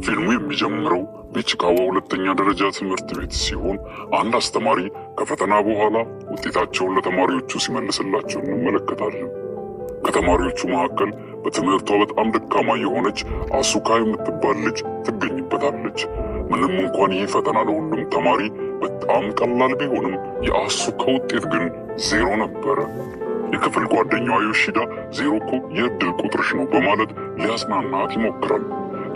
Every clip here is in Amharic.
ፊልሙ የሚጀምረው በቺካጎ ሁለተኛ ደረጃ ትምህርት ቤት ሲሆን አንድ አስተማሪ ከፈተና በኋላ ውጤታቸውን ለተማሪዎቹ ሲመልስላቸው እንመለከታለን። ከተማሪዎቹ መካከል በትምህርቷ በጣም ደካማ የሆነች አሱካ የምትባል ልጅ ትገኝበታለች። ምንም እንኳን ይህ ፈተና ለሁሉም ተማሪ በጣም ቀላል ቢሆንም የአሱካ ውጤት ግን 0 ነበረ። የክፍል ጓደኛዋ ዮሺዳ 0 እኮ የዕድል ቁጥርሽ ነው በማለት ሊያጽናናት ይሞክራል።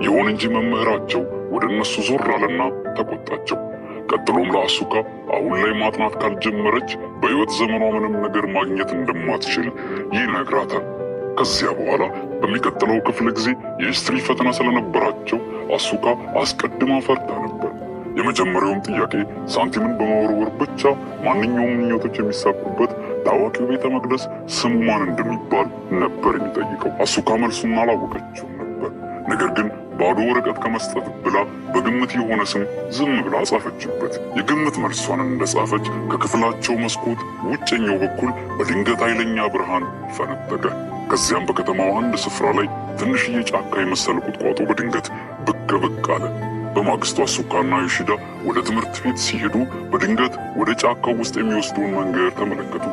ይሁን እንጂ መምህራቸው ወደ እነሱ ዞር አለና ተቆጣቸው። ቀጥሎም ለአሱካ አሁን ላይ ማጥናት ካልጀመረች በሕይወት ዘመኗ ምንም ነገር ማግኘት እንደማትችል ይነግራታል። ከዚያ በኋላ በሚቀጥለው ክፍለ ጊዜ የ history ፈተና ስለነበራቸው አሱካ አስቀድማ ፈርታ ነበር። የመጀመሪያውም ጥያቄ ሳንቲምን በመወርወር ብቻ ማንኛውም ምኞቶች የሚሳኩበት ታዋቂው ቤተ መቅደስ ስሙ ማን እንደሚባል ነበር የሚጠይቀው። አሱካ መልሱን አላወቀችውም ነበር። ነገር ግን ባዶ ወረቀት ከመስጠት ብላ በግምት የሆነ ስም ዝም ብላ ጻፈችበት። የግምት መልሷን እንደጻፈች ከክፍላቸው መስኮት ውጨኛው በኩል በድንገት ኃይለኛ ብርሃን ፈነጠቀ። ከዚያም በከተማው አንድ ስፍራ ላይ ትንሽዬ ጫካ የመሰለ ቁጥቋጦ በድንገት ብቅ ብቅ አለ። በማግስቱ አሱካና ዮሺዳ ወደ ትምህርት ቤት ሲሄዱ በድንገት ወደ ጫካው ውስጥ የሚወስደውን መንገድ ተመለከቱ።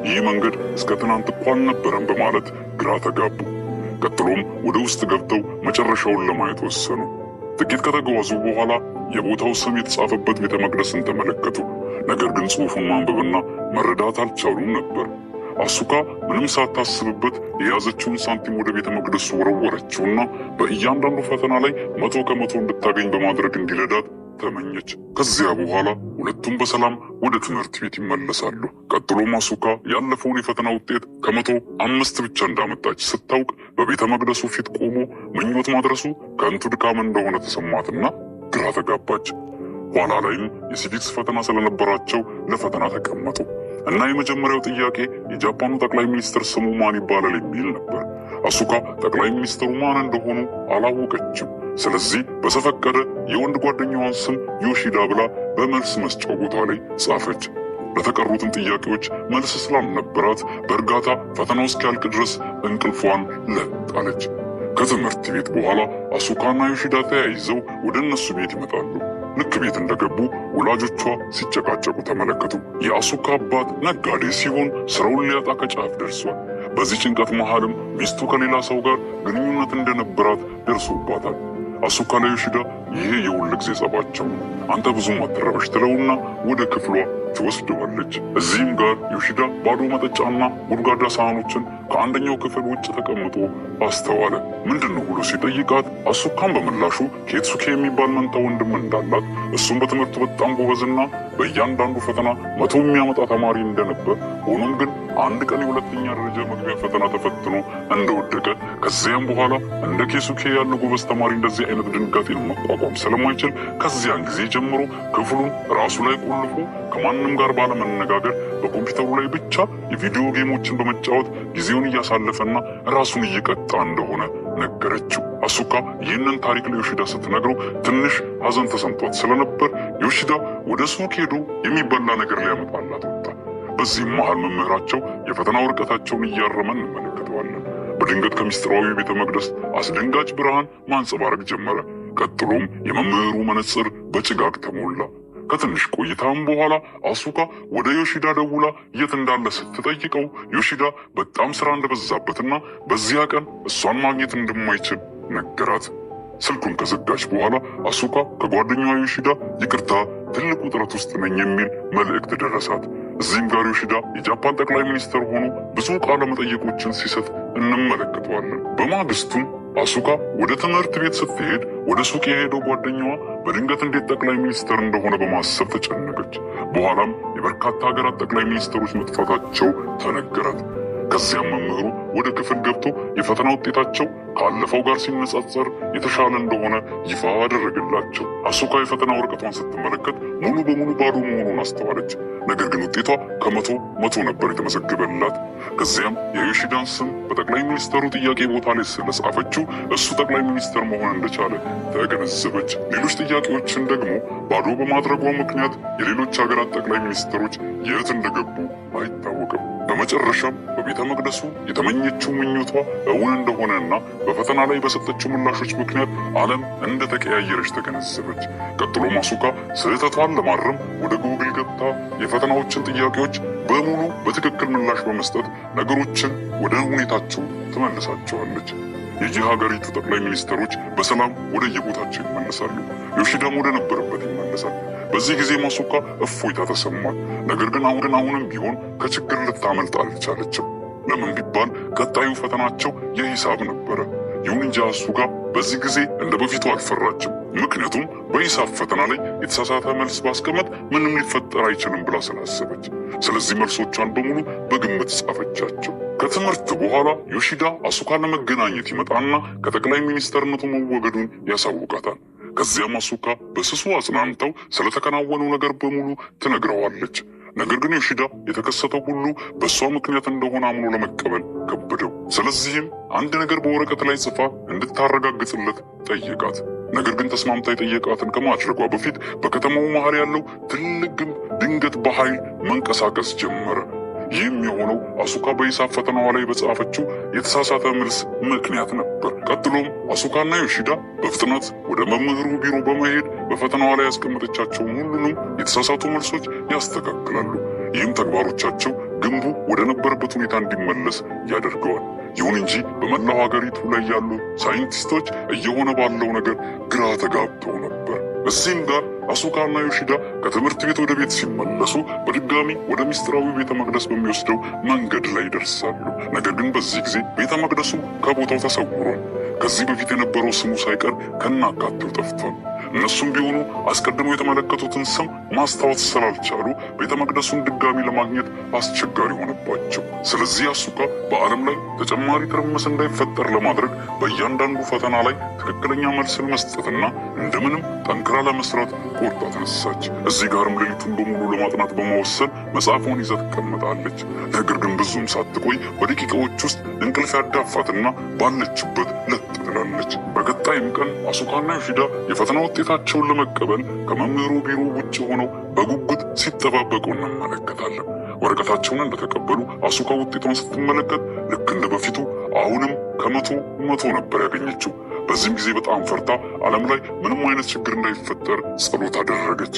ይህ መንገድ እስከ ትናንት እኮ አልነበረም በማለት ግራ ተጋቡ። ቀጥሎም ወደ ውስጥ ገብተው መጨረሻውን ለማየት ወሰኑ። ጥቂት ከተጓዙ በኋላ የቦታው ስም የተጻፈበት ቤተ መቅደስን ተመለከቱ። ነገር ግን ጽሑፉን ማንበብና መረዳት አልቻሉም ነበር። አሱካ ምንም ሳታስብበት የያዘችውን ሳንቲም ወደ ቤተ መቅደሱ ወረወረችውና በእያንዳንዱ ፈተና ላይ 100 ከመቶ እንድታገኝ በማድረግ እንዲረዳት ተመኘች። ከዚያ በኋላ ሁለቱም በሰላም ወደ ትምህርት ቤት ይመለሳሉ። ቀጥሎም አሱካ ያለፈውን የፈተና ውጤት ከ105 ብቻ እንዳመጣች ስታውቅ በቤተ መቅደሱ ፊት ቆሞ ምኞት ማድረሱ ከንቱ ድካም እንደሆነ ተሰማትና ግራ ተጋባች። ኋላ ላይም የ civics ፈተና ስለነበራቸው ለፈተና ተቀመጡ እና የመጀመሪያው ጥያቄ የጃፓኑ ጠቅላይ ሚኒስትር ስሙ ማን ይባላል የሚል ነበር። አሱካ ጠቅላይ ሚኒስትሩ ማን እንደሆኑ አላወቀችም። ስለዚህ በዘፈቀደ የወንድ ጓደኛዋን ስም ዮሺዳ ብላ በመልስ መስጫው ቦታ ላይ ጻፈች። ለተቀሩትም ጥያቄዎች መልስ ስላልነበራት በእርጋታ ፈተናው እስኪያልቅ ድረስ እንቅልፏን ለጥ አለች። ከትምህርት ቤት በኋላ አሱካና ዮሺዳ ተያይዘው ወደ እነሱ ቤት ይመጣሉ። ልክ ቤት እንደገቡ ወላጆቿ ሲጨቃጨቁ ተመለከቱ። የአሱካ አባት ነጋዴ ሲሆን ስራውን ሊያጣ ከጫፍ ደርሷል። በዚህ ጭንቀት መሃልም ሚስቱ ከሌላ ሰው ጋር ግንኙነት እንደነበራት ደርሶባታል። አሱካ ለዮሺዳ ይሄ የሁል ጊዜ ጸባቸው ነው፣ አንተ ብዙም አትረበሽ ትለውና ወደ ክፍሏ ትወስደዋለች። እዚህም ጋር ዮሺዳ ባዶ መጠጫና ጎድጓዳ ሳህኖችን ከአንደኛው ክፍል ውጭ ተቀምጦ አስተዋለ። ምንድን ነው ብሎ ሲጠይቃት አሱካም በምላሹ ኬትሱኬ የሚባል መንታ ወንድም እንዳላት እሱም በትምህርቱ በጣም ጎበዝና በእያንዳንዱ ፈተና 100 የሚያመጣ ተማሪ እንደነበር፣ ሆኖም ግን አንድ ቀን የሁለተኛ ደረጃ መግቢያ ፈተና ተፈትኖ እንደወደቀ፣ ከዚያም በኋላ እንደ ኬሱኬ ያለ ጎበዝ ተማሪ እንደዚህ አይነት ድንጋጤን መቋቋም ስለማይችል ከዚያን ጊዜ ጀምሮ ክፍሉን ራሱ ላይ ቆልፎ ከማንም ጋር ባለመነጋገር በኮምፒውተሩ ላይ ብቻ የቪዲዮ game ኦችን በመጫወት ጊዜውን እያሳለፈና ራሱን እየቀጣ እንደሆነ ነገረችው። አሱካ ይህንን ታሪክ ለዮሺዳ ስትነግረው ትንሽ ሐዘን ተሰምቷት ስለነበር ዮሺዳ ወደ ሱቅ ሄዶ የሚበላ ነገር ሊያመጣላት ወጣ። በዚህም መሃል መምህራቸው የፈተና ወረቀታቸውን እያረመ እንመለከተዋለን። በድንገት ከምስጢራዊ ቤተ መቅደስ አስደንጋጭ ብርሃን ማንጸባረቅ ጀመረ። ቀጥሎም የመምህሩ መነጽር በጭጋግ ተሞላ። ከትንሽ ቆይታም በኋላ አሱካ ወደ ዮሺዳ ደውላ የት እንዳለ ስትጠይቀው ዮሺዳ በጣም ስራ እንደበዛበትና በዚያ ቀን እሷን ማግኘት እንደማይችል ነገራት። ስልኩን ከዘጋች በኋላ አሱካ ከጓደኛዋ ዮሺዳ ይቅርታ ትልቅ ውጥረት ውስጥ ነኝ የሚል መልእክት ደረሳት። እዚህም ጋር ዮሺዳ የጃፓን ጠቅላይ ሚኒስትር ሆኖ ብዙ ቃለ መጠይቆችን ሲሰጥ እንመለከተዋለን። በማግስቱም አሱካ ወደ ትምህርት ቤት ስትሄድ ወደ ሱቅ የሄደው ጓደኛዋ በድንገት እንዴት ጠቅላይ ሚኒስትር እንደሆነ በማሰብ ተጨነቀች። በኋላም የበርካታ ሀገራት ጠቅላይ ሚኒስትሮች መጥፋታቸው ተነገራት። ከዚያም መምህሩ ወደ ክፍል ገብቶ የፈተና ውጤታቸው ካለፈው ጋር ሲነጻጸር የተሻለ እንደሆነ ይፋ አደረገላቸው። አሱካ የፈተና ወረቀቷን ስትመለከት ሙሉ በሙሉ ባዶ መሆኑን አስተዋለች። ነገር ግን ውጤቷ ከ100 100 ነበር የተመዘገበላት። ከዚያም የዮሺዳን ስም በጠቅላይ ሚኒስትሩ ጥያቄ ቦታ ላይ ስለጻፈችው እሱ ጠቅላይ ሚኒስትር መሆን እንደቻለ ተገነዘበች። ሌሎች ጥያቄዎችን ደግሞ ባዶ በማድረጓ ምክንያት የሌሎች ሀገራት ጠቅላይ ሚኒስትሮች የት እንደገቡ አይታወቅም። በመጨረሻም በቤተ መቅደሱ የተመኘችው ምኞቷ እውን እንደሆነና በፈተና ላይ በሰጠችው ምላሾች ምክንያት ዓለም እንደተቀያየረች ተገነዘበች። ቀጥሎም አሱካ ስህተቷን ለማረም ወደ ጉግል ገብታ የፈተናዎችን ጥያቄዎች በሙሉ በትክክል ምላሽ በመስጠት ነገሮችን ወደ ሁኔታቸው ትመልሳቸዋለች። የየሀገሪቱ ጠቅላይ ሚኒስትሮች በሰላም ወደ የቦታቸው ይመለሳሉ። ዮሺዳም ወደ ነበረበት ይመለሳል። በዚህ ጊዜ አሱካ እፎይታ ተሰማት። ነገር ግን አሁንም ቢሆን ከችግር ልታመልጥ አልቻለችም። ለምን ቢባል ቀጣዩ ፈተናቸው የሂሳብ ነበረ። ይሁን እንጂ አሱካ በዚህ ጊዜ እንደ በፊቱ አልፈራችም። ምክንያቱም በሂሳብ ፈተና ላይ የተሳሳተ መልስ ባስቀመጥ ምንም ሊፈጠር አይችልም ብላ ስላሰበች፣ ስለዚህ መልሶቿን በሙሉ በግምት ጻፈቻቸው። ከትምህርት በኋላ ዮሺዳ አሱካን ለመገናኘት ይመጣና ከጠቅላይ ሚኒስተርነቱ መወገዱን ያሳውቃታል። ከዚያም አሱካ በስሱ አጽናንተው ስለተከናወነው ነገር በሙሉ ትነግረዋለች። ነገር ግን ዮሺዳ የተከሰተው ሁሉ በእሷ ምክንያት እንደሆነ አምኖ ለመቀበል ከበደው። ስለዚህም አንድ ነገር በወረቀት ላይ ጽፋ እንድታረጋግጥለት ጠየቃት። ነገር ግን ተስማምታ የጠየቃትን ከማድረጓ በፊት በከተማው መሃል ያለው ትልቅ ግንብ ድንገት በኃይል መንቀሳቀስ ጀመረ። ይህም የሆነው አሱካ በሂሳብ ፈተናዋ ላይ በጻፈችው የተሳሳተ መልስ ምክንያት ነበር። ቀጥሎም አሱካና ዮሺዳ በፍጥነት ወደ መምህሩ ቢሮ በመሄድ በፈተናዋ ላይ ያስቀመጠቻቸውን ሁሉንም የተሳሳቱ መልሶች ያስተካክላሉ። ይህም ተግባሮቻቸው ግንቡ ወደ ነበረበት ሁኔታ እንዲመለስ ያደርገዋል። ይሁን እንጂ በመላው ሀገሪቱ ላይ ያሉ ሳይንቲስቶች እየሆነ ባለው ነገር ግራ ተጋብተው ነበር። እዚህም ጋር አሱካና ዮሺዳ ከትምህርት ቤት ወደ ቤት ሲመለሱ በድጋሚ ወደ ሚስጥራዊ ቤተ መቅደስ በሚወስደው መንገድ ላይ ይደርሳሉ። ነገር ግን በዚህ ጊዜ ቤተ መቅደሱ ከቦታው ተሰውሯል። ከዚህ በፊት የነበረው ስሙ ሳይቀር ከናካቴው ጠፍቷል። እነሱም ቢሆኑ አስቀድመው የተመለከቱትን ስም ማስታወስ ስላልቻሉ ቤተ መቅደሱን ድጋሚ ለማግኘት አስቸጋሪ ሆነባቸው። ስለዚህ አሱካ በዓለም ላይ ተጨማሪ ትርምስ እንዳይፈጠር ለማድረግ በእያንዳንዱ ፈተና ላይ ትክክለኛ መልስን መስጠትና እንደምንም ጠንክራ ለመስራት ቆርጣ ተነሳች። እዚህ ጋርም ሌሊቱን በሙሉ ለማጥናት በመወሰን መጽሐፏን ይዛ ትቀመጣለች። ነገር ግን ብዙም ሳትቆይ በደቂቃዎች ውስጥ እንቅልፍ ያዳፋትና ባለችበት ለጥ ትላለች። በቀጣይም ቀን አሱካና ዮሺዳ የፈተና ውጤታቸውን ለመቀበል ከመምህሩ ቢሮ ውጭ ሆነው በጉጉት ሲጠባበቁ እንመለከታለን። ወረቀታቸውን እንደተቀበሉ አሱካ ውጤቷን ስትመለከት ልክ እንደ በፊቱ አሁንም ከ100 100 ነበር ያገኘችው። በዚህም ጊዜ በጣም ፈርታ ዓለም ላይ ምንም አይነት ችግር እንዳይፈጠር ጸሎት አደረገች።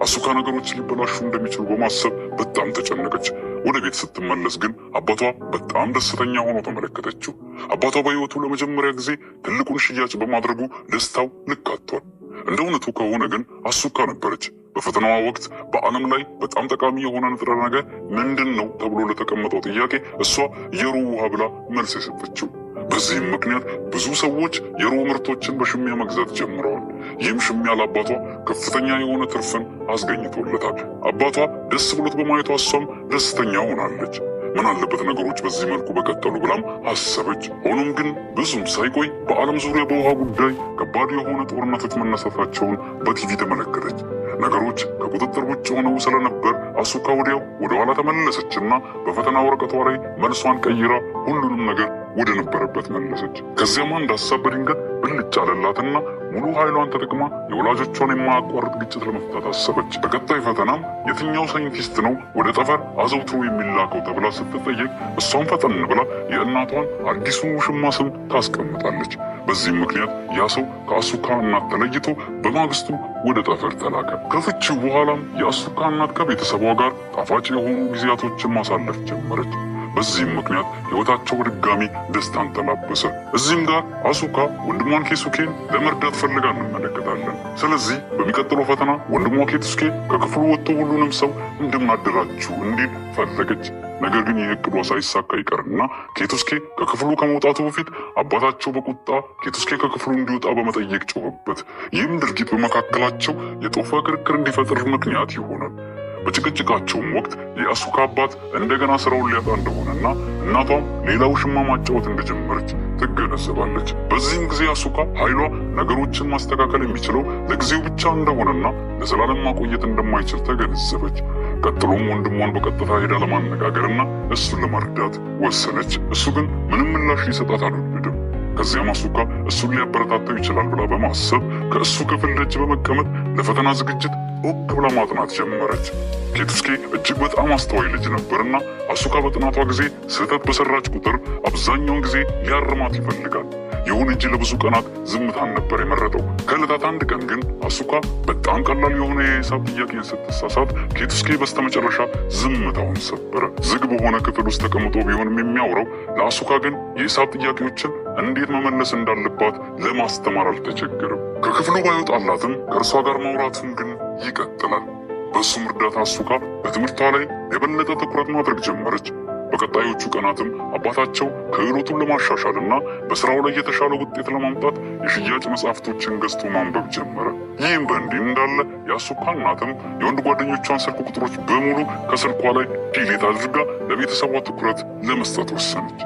አሱካ ነገሮች ሊበላሹ እንደሚችሉ በማሰብ በጣም ተጨነቀች። ወደ ቤት ስትመለስ ግን አባቷ በጣም ደስተኛ ሆኖ ተመለከተችው። አባቷ በሕይወቱ ለመጀመሪያ ጊዜ ትልቁን ሽያጭ በማድረጉ ደስታው ልክ አጥቷል። እንደ እውነቱ ከሆነ ግን አሱካ ነበረች በፈተናዋ ወቅት በዓለም ላይ በጣም ጠቃሚ የሆነ ንጥረ ነገር ምንድን ነው ተብሎ ለተቀመጠው ጥያቄ እሷ የሮ ውሃ ብላ መልስ የሰጠችው። በዚህም ምክንያት ብዙ ሰዎች የሮ ምርቶችን በሽሚያ መግዛት ጀምረዋል። ይህም ሽሚያ ለአባቷ ከፍተኛ የሆነ ትርፍን አስገኝቶለታል። አባቷ ደስ ብሎት በማየቷ እሷም ደስተኛ ሆናለች። ምን አለበት ነገሮች በዚህ መልኩ በቀጠሉ ብላም አሰበች። ሆኖም ግን ብዙም ሳይቆይ በዓለም ዙሪያ በውሃ ጉዳይ ከባድ የሆነ ጦርነቶች መነሳታቸውን በቲቪ ተመለከተች። ነገሮች ከቁጥጥር ውጭ ሆነው ስለነበር አሱካ ወዲያው ወደ ኋላ ተመለሰችና በፈተና ወረቀቷ ላይ መልሷን ቀይራ ሁሉንም ነገር ወደ ነበረበት መለሰች። ከዚያም አንድ ሀሳብ በድንገት ብልጭ አለላትና ሙሉ ኃይሏን ተጠቅማ የወላጆቿን የማያቋርጥ ግጭት ለመፍታት አሰበች። በቀጣይ ፈተናም የትኛው ሳይንቲስት ነው ወደ ጠፈር አዘውትሮ የሚላከው ተብላ ስትጠየቅ እሷም ፈጠን ብላ የእናቷን አዲሱን ውሽማ ስም ታስቀምጣለች። በዚህም ምክንያት ያ ሰው ከአሱካ እናት ተለይቶ በማግስቱ ወደ ጠፈር ተላከ። ከፍቺው በኋላም የአሱካ እናት ከቤተሰቧ ጋር ጣፋጭ የሆኑ ጊዜያቶችን ማሳለፍ ጀመረች። በዚህም ምክንያት ሕይወታቸው በድጋሚ ደስታን ተላበሰ። እዚህም ጋር አሱካ ወንድሟን ኬሱኬን ለመርዳት ፈልጋ እንመለከታለን። ስለዚህ በሚቀጥለው ፈተና ወንድሟ ኬቱስኬ ከክፍሉ ወጥቶ ሁሉንም ሰው እንደምን አደራችሁ እንዲል ፈለገች። ነገር ግን ይህ እቅዷ ሳይሳካ ይቀርና ኬቱስኬ ከክፍሉ ከመውጣቱ በፊት አባታቸው በቁጣ ኬቱስኬ ከክፍሉ እንዲወጣ በመጠየቅ ጮኸበት። ይህም ድርጊት በመካከላቸው የጦፈ ክርክር እንዲፈጥር ምክንያት ይሆናል። በጭቅጭቃቸውም ወቅት የአሱካ አባት እንደገና ስራውን ሊያጣ እንደሆነና እናቷም ሌላ ውሽማ ማጫወት እንደጀመረች ትገነዘባለች። በዚህም ጊዜ አሱካ ኃይሏ ነገሮችን ማስተካከል የሚችለው ለጊዜው ብቻ እንደሆነና ለዘላለም ማቆየት እንደማይችል ተገነዘበች። ቀጥሎም ወንድሟን በቀጥታ ሄዳ ለማነጋገርና እሱን ለመርዳት ወሰነች። እሱ ግን ምንም ምላሽ ሊሰጣት አልወደደም። ከዚያም አሱካ እሱን ሊያበረታታው ይችላል ብላ በማሰብ ከእሱ ክፍል ደጅ በመቀመጥ ለፈተና ዝግጅት ኦክ ብላ ማጥናት ጀመረች። ኬቱስኬ እጅግ በጣም አስተዋይ ልጅ ነበርና አሱካ በጥናቷ ጊዜ ስህተት በሰራች ቁጥር አብዛኛውን ጊዜ ሊያርማት ይፈልጋል። ይሁን እንጂ ለብዙ ቀናት ዝምታን ነበር የመረጠው። ከዕለታት አንድ ቀን ግን አሱካ በጣም ቀላል የሆነ የሂሳብ ጥያቄን ስትሳሳት ኬቱስኬ በስተመጨረሻ ዝምታውን ሰበረ። ዝግ በሆነ ክፍል ውስጥ ተቀምጦ ቢሆንም የሚያወራው፣ ለአሱካ ግን የሂሳብ ጥያቄዎችን እንዴት መመለስ እንዳለባት ለማስተማር አልተቸገረም። ከክፍሉ ባይወጣላትም ከእርሷ ጋር ማውራቱን ግን ይቀጥላል። በእሱም እርዳታ አሱካ በትምህርቷ ላይ የበለጠ ትኩረት ማድረግ ጀመረች። በቀጣዮቹ ቀናትም አባታቸው ክህሎቱን ለማሻሻልና በስራው ላይ የተሻለ ውጤት ለማምጣት የሽያጭ መጽሐፍቶችን ገዝቶ ማንበብ ጀመረ። ይህም በእንዲህ እንዳለ የአሱካ እናትም የወንድ ጓደኞቿን ስልክ ቁጥሮች በሙሉ ከስልኳ ላይ delete አድርጋ ለቤተሰቧ ትኩረት ለመስጠት ወሰነች።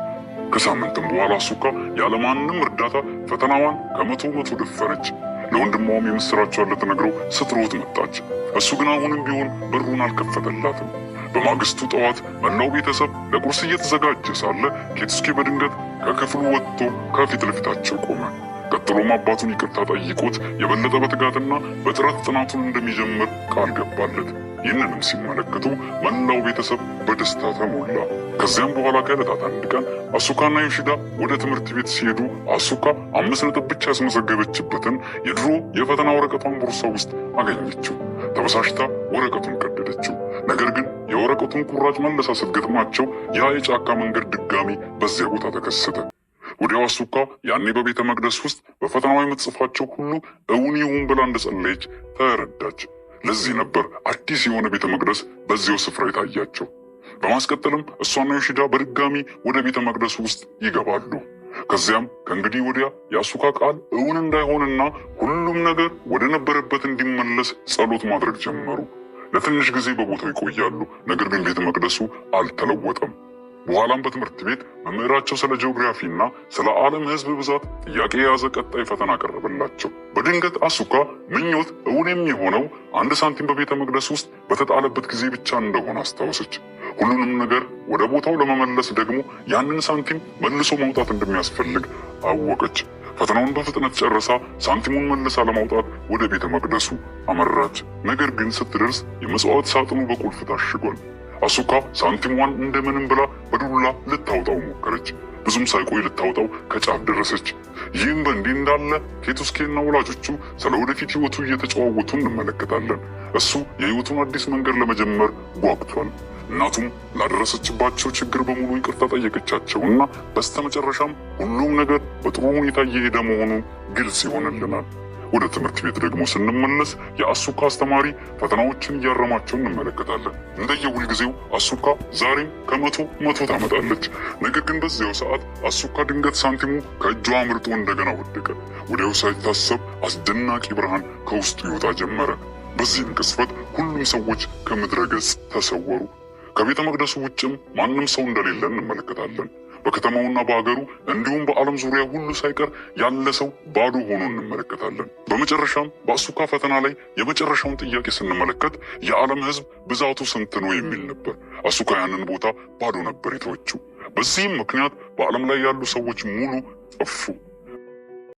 ከሳምንትም በኋላ አሱካ ያለማንም እርዳታ ፈተናዋን ከ100 100 ደፈነች። ለወንድሟም የምስራቿን ልትነግረው ስትሮጥ መጣች። እሱ ግን አሁንም ቢሆን በሩን አልከፈተላትም። በማግስቱ ጠዋት መላው ቤተሰብ ለቁርስ እየተዘጋጀ ሳለ ኬቱስኬ በድንገት ከክፍሉ ወጥቶ ከፊት ለፊታቸው ቆመ። ቀጥሎም አባቱን ይቅርታ ጠይቆት የበለጠ በትጋትና በጥረት ጥናቱን እንደሚጀምር ቃል ገባለት። ይህንንም ሲመለከቱ መላው ቤተሰብ በደስታ ተሞላ። ከዚያም በኋላ ከዕለታት አንድ ቀን አሱካና ዮሺዳ ወደ ትምህርት ቤት ሲሄዱ አሱካ 5 ነጥብ ብቻ ያስመዘገበችበትን የድሮ የፈተና ወረቀቷን ቦርሳ ውስጥ አገኘችው። ተበሳሽታ ወረቀቱን ቀደደችው። ነገር ግን የወረቀቱን ቁራጭ መልሳ ስትገጥማቸው ያ የጫካ መንገድ ድጋሚ በዚያ ቦታ ተከሰተ። ወዲያው አሱካ ያኔ በቤተ መቅደስ ውስጥ በፈተናው የምትጽፋቸው ሁሉ እውን ይሁን ብላ እንደጸለየች ተረዳች። ለዚህ ነበር አዲስ የሆነ ቤተ መቅደስ በዚያው ስፍራ የታያቸው። በማስቀጠልም እሷና ዮሺዳ በድጋሚ ወደ ቤተ መቅደሱ ውስጥ ይገባሉ። ከዚያም ከእንግዲህ ወዲያ የአሱካ ቃል እውን እንዳይሆንና ሁሉም ነገር ወደ ነበረበት እንዲመለስ ጸሎት ማድረግ ጀመሩ። ለትንሽ ጊዜ በቦታው ይቆያሉ። ነገር ግን ቤተ መቅደሱ አልተለወጠም። በኋላም በትምህርት ቤት መምህራቸው ስለ ጂኦግራፊና ስለ ዓለም ሕዝብ ብዛት ጥያቄ የያዘ ቀጣይ ፈተና ቀረበላቸው። በድንገት አሱካ ምኞት እውን የሚሆነው 1 ሳንቲም በቤተ መቅደስ ውስጥ በተጣለበት ጊዜ ብቻ እንደሆነ አስታወሰች። ሁሉንም ነገር ወደ ቦታው ለመመለስ ደግሞ ያንን ሳንቲም መልሶ ማውጣት እንደሚያስፈልግ አወቀች። ፈተናውን በፍጥነት ጨርሳ ሳንቲሙን መልሳ ለማውጣት ወደ ቤተ መቅደሱ አመራች። ነገር ግን ስትደርስ የመሥዋዕት ሳጥኑ በቁልፍ ታሽጓል። አሱካ ሳንቲሟን እንደምንም ብላ በዱላ ልታወጣው ሞከረች። ብዙም ሳይቆይ ልታወጣው ከጫፍ ደረሰች። ይህም በእንዲህ እንዳለ ኬቱስኬና ወላጆቹ ስለ ወደፊት ሕይወቱ እየተጨዋወቱ እንመለከታለን። እሱ የሕይወቱን አዲስ መንገድ ለመጀመር ጓጉቷል። እናቱም ላደረሰችባቸው ችግር በሙሉ ይቅርታ ጠየቀቻቸውና በስተመጨረሻም ሁሉም ነገር በጥሩ ሁኔታ እየሄደ መሆኑን ግልጽ ይሆንልናል። ወደ ትምህርት ቤት ደግሞ ስንመለስ የአሱካ አስተማሪ ፈተናዎችን እያረማቸው እንመለከታለን። እንደየሁል ጊዜው አሱካ ዛሬም ከ100 100 ታመጣለች። ነገር ግን በዚያው ሰዓት አሱካ ድንገት ሳንቲሙ ከእጇ አምልጦ እንደገና ወደቀ። ወዲያው ሳይታሰብ አስደናቂ ብርሃን ከውስጡ ይወጣ ጀመረ። በዚህም ቅጽበት ሁሉም ሰዎች ከምድረ ገጽ ተሰወሩ። ከቤተ መቅደሱ ውጭም ማንም ሰው እንደሌለ እንመለከታለን። በከተማውና በሀገሩ እንዲሁም በዓለም ዙሪያ ሁሉ ሳይቀር ያለ ሰው ባዶ ሆኖ እንመለከታለን። በመጨረሻም በአሱካ ፈተና ላይ የመጨረሻውን ጥያቄ ስንመለከት የዓለም ሕዝብ ብዛቱ ስንት ነው የሚል ነበር። አሱካ ያንን ቦታ ባዶ ነበር የተወችው። በዚህም ምክንያት በዓለም ላይ ያሉ ሰዎች ሙሉ ጠፉ።